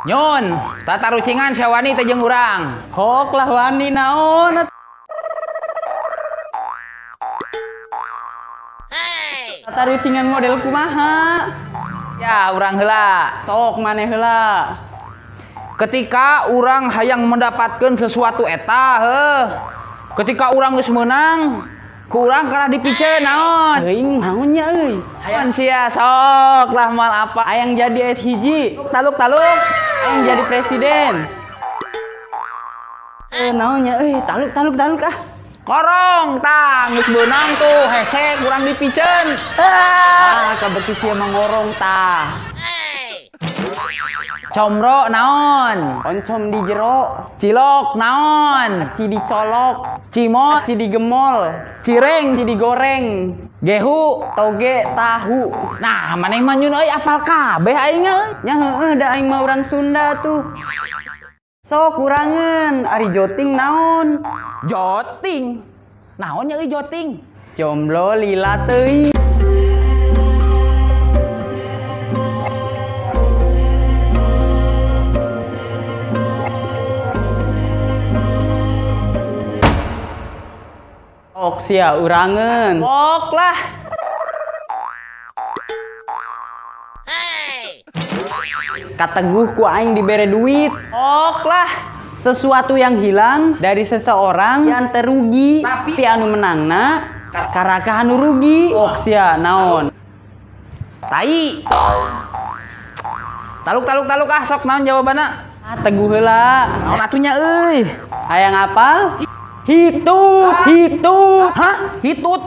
Nyun, tatarucingan sia wani teh jeung urang. Hok lah wani naon. Hey. Tatarucingan model kumaha? Ya, urang heula. Sok maneh heula. Ketika urang hayang mendapatkan sesuatu eta heuh. Ketika urang geus meunang, ku urang kalah dipiceun naon? Teuing naon nya euy? Hayang sia sok lah mal apa? Hayang jadi S hiji. Taluk-taluk. Hayang jadi presiden. Naon nya euy? Taluk taluk taluk ah. Korong tah geus beunang tuh hese kurang dipiceun. Ah, kabeuki sia mah ngorong tah. Comro naon? Oncom di jero. Cilok naon? Aci dicolok. Cimot aci digemol. Cireng aci digoreng. Gehu toge tahu. Nah, maneh mah nyun euy apal kabeh aing euy. Nya heueuh da aing mah urang Sunda tuh. Sok kurangeun ari joting naon? Joting. Naon nya euy joting? Jomblo lila teuing. Ok sia urangeun. Ok lah. Kateguh ku aing dibere duit. Ok lah. Sesuatu yang hilang dari seseorang yang terugi, tapi anu menangna karaka anu rugi. Ok sia naon? Tai. Taluk taluk taluk ah sok naon jawabanna? Ah, teguh heula. Naon atuh nya euy? Hayang apal? Hitut, hitut. Hah? Hitut.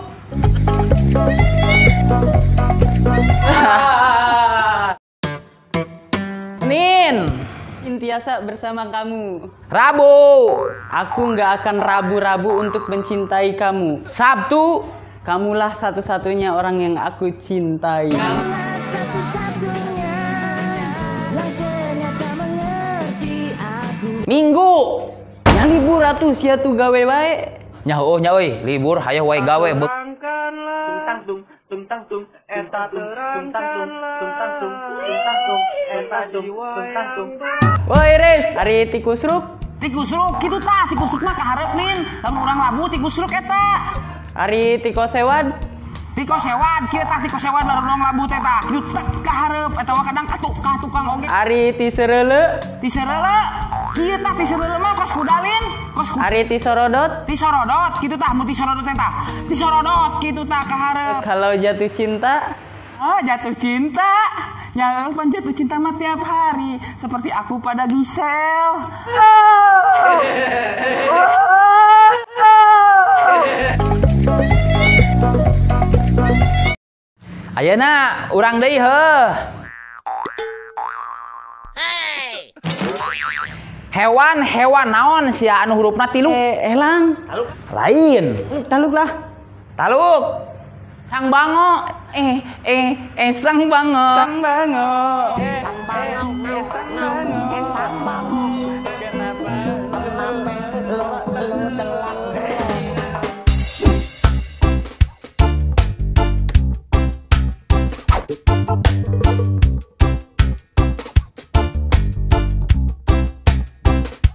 Senin. Intiasa bersama kamu. Rabu. Aku nggak akan rabu-rabu untuk mencintai kamu. Sabtu. Kamulah satu-satunya orang yang aku cintai. Minggu. Nya libur atuh sia tuh gawe wae. Nya heueuh nya euy, libur hayoh wae gawe. Terangkanlah tung tung tung tung eta terangkanlah tung tung tung tung eta tung tung. Woi Res, ari tikus ruk. Tikus ruk kitu tah, tikus ruk mah kaharep nin. Lamun urang labu tikus ruk eta. Ari tikos sewad. Tikos sewad kieu tah tikos sewad lamun urang labu teh tah. Kitu teh kaharep eta mah kadang ka tukang oge. Ari ti sereule. Ti sereule. Kieu tah ti sereule mah kos kudalin, kos kuda. Ari ti sorodot. Ti sorodot kitu tah mun ti sorodot teh tah. Ti sorodot kitu tah kaharep. Kalau jatuh cinta, oh jatuh cinta. Ya pan jatuh cinta mah tiap hari seperti aku pada Gisel. Ayeuna urang deui heuh. Hewan-hewan naon sia anu hurufna tilu? Elang. Taluk. Lain. Taluk lah. Taluk. Sang bango. Sang bango. Sang bango. Sang bango. Sang bango. Sang bango.